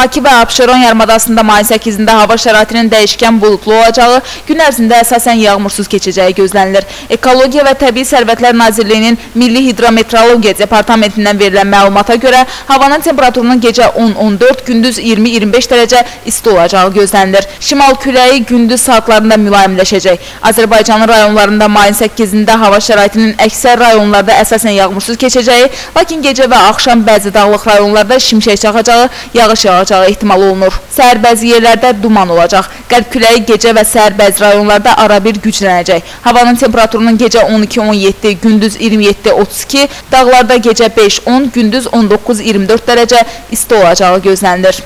Bakı və Abşeron yarımadasında mayın 8-də hava şəraitinin dəyişkən buludlu olacağı, gün ərzində əsasən yağmursuz keçəcəyi gözlənilir. Ekologiya və Təbii Sərvətlər Nazirliyinin Milli Hidrometeorologiya Departamentindən verilən məlumata görə havanın temperaturunun gecə 10-14, gündüz 20-25 dərəcə isti olacağı gözlənilir. Şimal küləyi gündüz saatlarında mülayimləşəcək. Azərbaycanın rayonlarında mayın 8-də hava şəraitinin əksər rayonlarda əsasən yağmursuz keçəcəyi, lakin gecə və axşam bəzi dağlıq rayonlarda şimşək çaxacağı, yağış yağacağı ehtimal olunur. Səhər bəzi yerlərdə duman olacaq. Qərb küləyi gecə və səhər bəzi rayonlarda arabir güclənəcək. Havanın temperaturunun gecə 12-17, gündüz 27-32, dağlarda gecə 5-10, gündüz 19-24 dərəcə isti olacağı gözlənilir.